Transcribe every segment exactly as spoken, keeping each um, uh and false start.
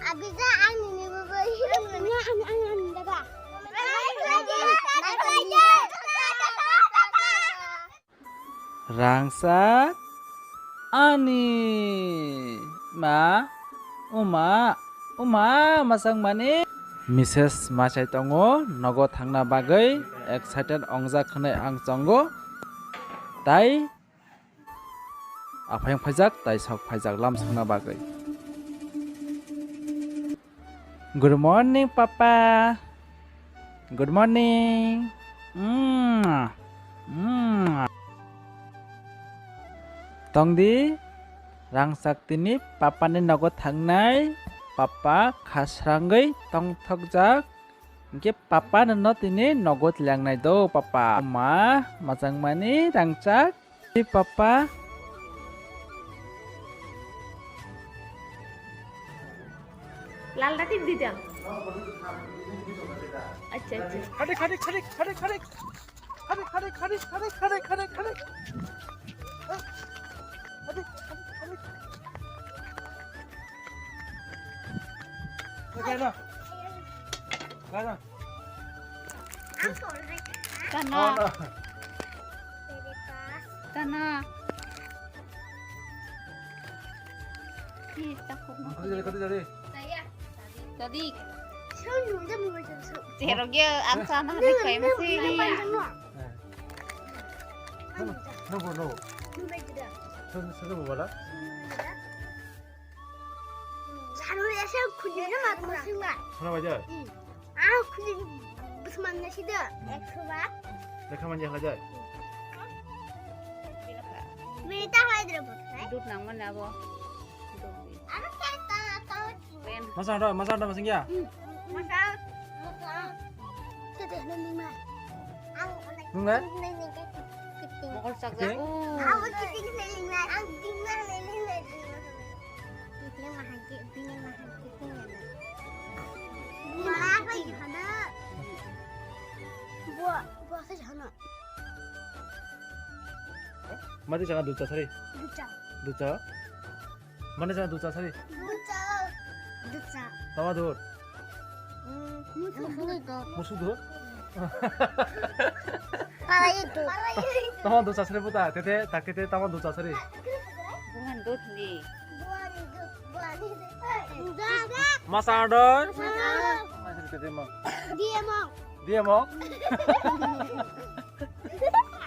Abija, ang nini bwbwi. Ang, ang, ang, ang, dada. Rangchak ani ma, uma, uma, masang mani. Misses machai tongo, nogo thangna bagwi excited ongjak hwnwi ang chongo. Tai aphayang phaijak, tai sok phaijak lam songna bagwi. Good morning, Papa. Good morning. Mm. Mm. Tongdi, Rangchak tini Papa ni nogo thangnai. Papa khasrangwi tongthokjak. Hingke Papa no tini nogo tlangnai do, Papa. Ma, majang mani, Rangchak. Di papa. Lal dati di jam. Acha, acha. Khade, khade, khade, khade, khade. Khade, khade, khade, khade, khade, khade, khade. Khade, khade, khade. Khade na. Khade na. Tana. Tana. Ih, takut. Khade, khade, khade. Tadi. Cherok ya, ang sana hati kai masih. No, no, no. Sana, sana, wala. Sana ya, saya kunyah na mat masih lah. Sana baca. Ah, kunyah. Bus mana sih dah? Ekso bat. Lekha manja halajak. Minta halai dulu, Bos. Dut nang mana, Bo? Masa ada, masa ada masing ya? Masa. Masa. Tete, nang mana? Nung na? Mokol sakjak. Aku kiting na, ang ding na, lele na. Bini mahai ke, bini mahai ke, bini mahai ke. Bini mahai ke, hana. Buah, buah saja hana. Mati jangan ducha sari. Ducha. Ducha. Mana jangan ducha sari. Ducha. Ducha. Tama dur. Musuh dur. Musuh dur. Para itu. Tama ducha sari puta. Tete, tak tete tama ducha sari. Bukan dut ni. Masa ador. Masa. Dia mau. Dia mau.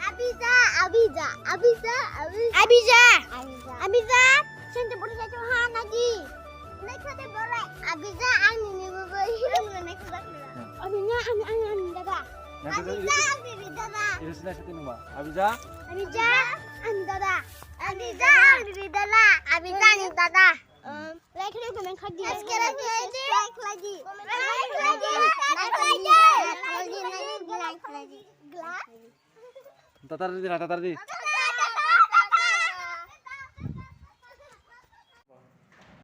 Abija, Abija, Abija, Abija. Abija. Abija. Abija. Sente bori sa tuhan aji. Naik kade bore. Abija, ang nini bubui. Abija, ang, ang, ang dada. Abija, ang nini dada. Ibu sini sini nunggu. Abija. Abija, ang dada. Abija, ang nini dada. Abija, ang nini dada. Like lagi, comment lagi. Subscribe lagi. Like lagi. Like lagi. Like lagi. Like lagi. Tatar di, tatar di.